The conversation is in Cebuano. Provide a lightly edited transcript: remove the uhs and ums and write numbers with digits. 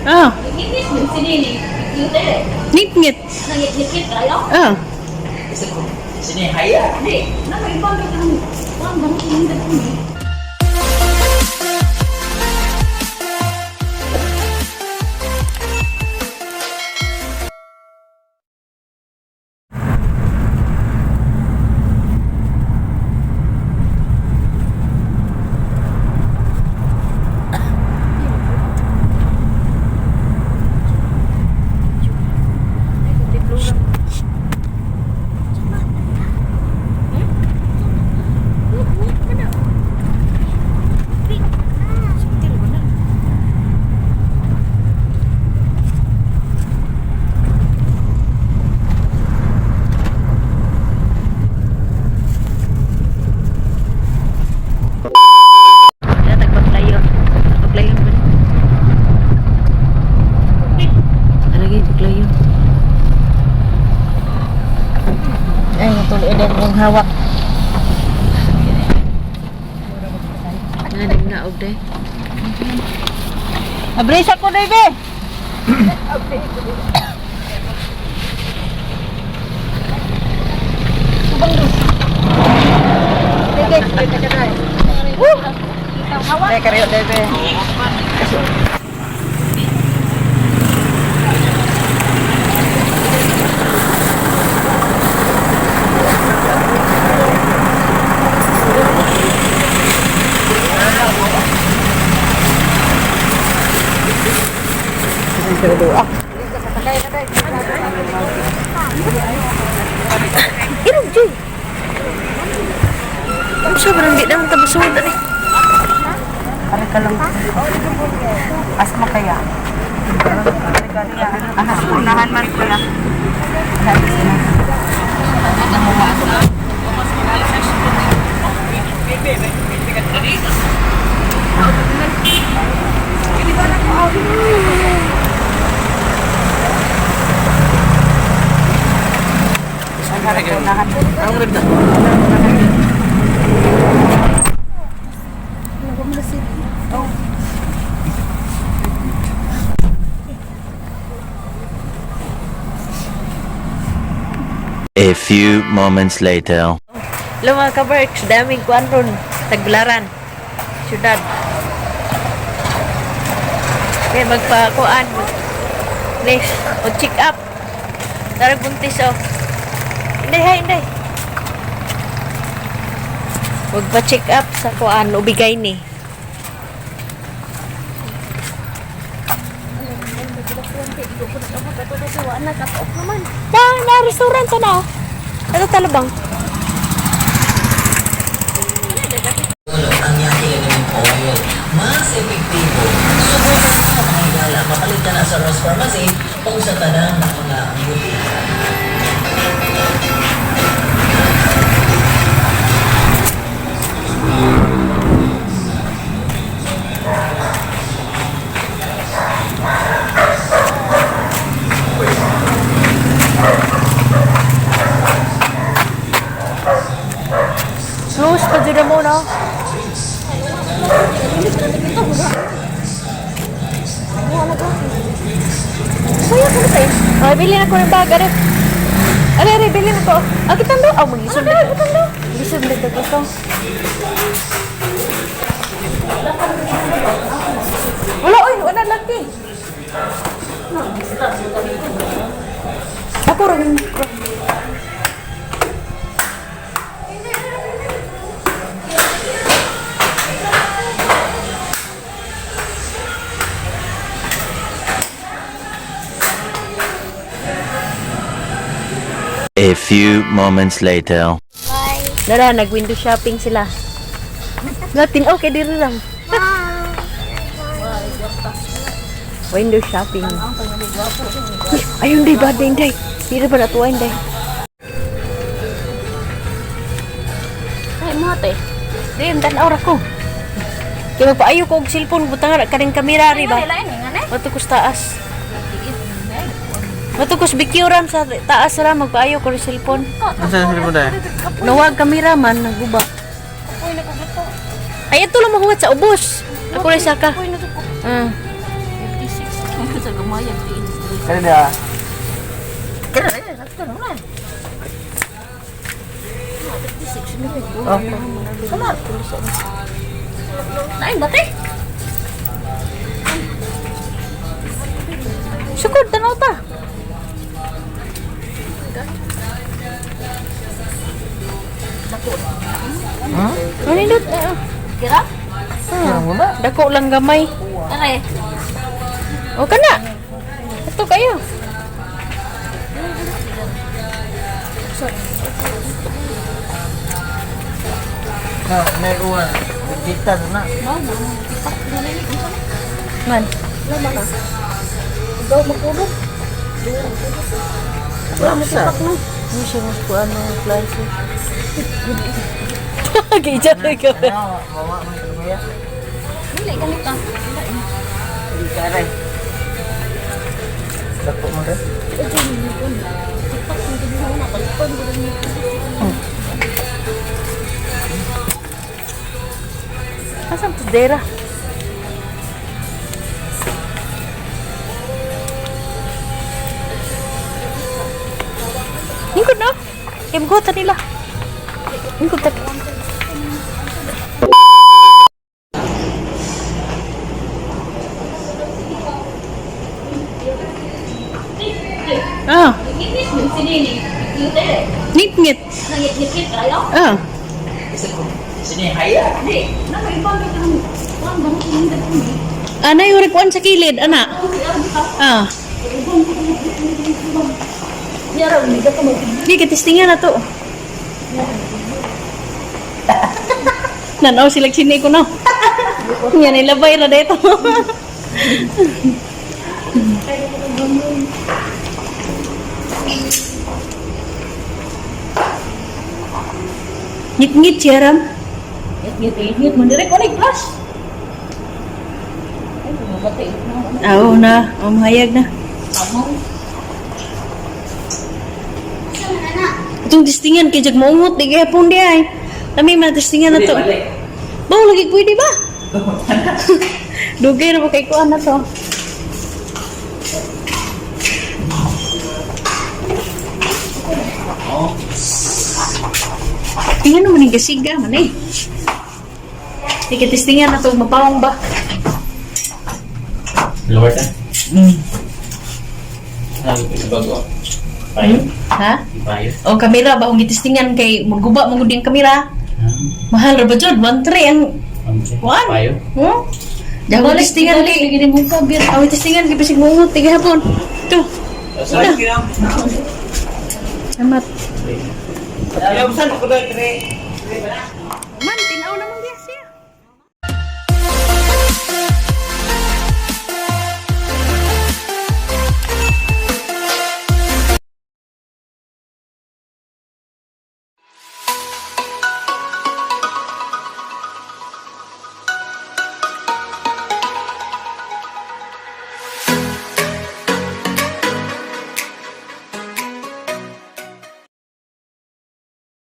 Ah. Ngit-ngit. Ah. Sini haya. Tagpaplayon. Tagpaplayon ba? Alagay, paglayon. Ay, tuloy din ang hawak. Nga, naog day. Abrisa ko, baby! Woo! Kariyo, baby. Irog, Jay! Ang sobrang di naman tabasuod ani. Pare ka lang. Asma kaya? Anas, unahan man ko na. A few moments later. Hello mga ka-berks, daming kuan ron. Taglaran. Syudad. Kaya magpa-kuan. Next, o check up. Tara buntis oh. Inday ha, inday. Magpa-check up sa kuan, ubigay ni. Na, na restaurant na oh. Ito talabang. Ang yaki ng oil. Mas epektibo. Subukan na mga higala. Mapalit ka na sa Ross Pharmacy o sa tanang mga butika. Close pa dyan mo, no? Kuya, kano tayo? Ay, bili na ko ng bag. Are, are, are, bili na ko. Ah, kitang do. Oh, mag-isod na. Kitang do. Mag-isod na ko. Wala, oy. Wala laki. Ako rin. A few moments later. Dara, nag-window shopping sila. Latin, okay, diri lang. Window shopping. Uy, ayun, day, bad, day, day. Diri ba natuwa, day? Ay, mo ate. Di, ang tanaw ra ko. Kaya magpaayo ko og cellphone, butang ra ka rin kamera, ri ba? Matukos taas. Matukos bikyuram sa taas ra, magpaayo ko rin cellphone. Nasaan sila mo dahil? Nawag kamera man, naguba. Ay, ito lang mahuwat sa ubos. Ako rin saka. Ah. Sa gamay ang tiin. Kaya na. Kaya na, sakto na. Oh. Sama. Nain ba te? Sukod, tanaw ta. Hmm? Ano yun? Kira? Kira mo na. Dako lang gamay. Tara. O ka na. Ito kayo. Na, meron. Kita na. Man. Wala mo sa. Ano siya mas ko ano klase. Gija ka. Ano, mawa mo ito kuya. Dili ganito. Hindi ka rin. Dako mo rin. Asan to dera? Lingkod na. Kaya maghuta nila. Lingkod ta. Ah. Ngit-ngit. Ah. Sini haya. Ana yung rikuan sa kilid, ana. Ah. Di, kitistingan na to. Nanaw sila sini ko no. Yan nilabay na dito. Ngit-ngit siya ram. Ngit-ngit, ngit. Mandirek ko na plus. Oo na, umhayag na. Itong tistingan kay jag maungot di gihapon di ay. Kami man tistingan na to. Baw lagi pwede ba? Dugay ra ba kay kuan na to. Tingnan naman yung gasiga man eh. Di ka tistingan na to mapawong ba? Lower ta. Ano yung bago? Payo? Ha? Payo? O kamera ba kung gitistingan kay maguba mo gud yung kamera. Mahal ra ba jud? 1.3 ang kuan. Payo? Hmm? Dahil tistingan kay Aw tistingan kay bisig moungot di gihapon. To. Sorry. Salamat. Ayaw, saan ko doon, Tre? Man, tinaw naman gyud.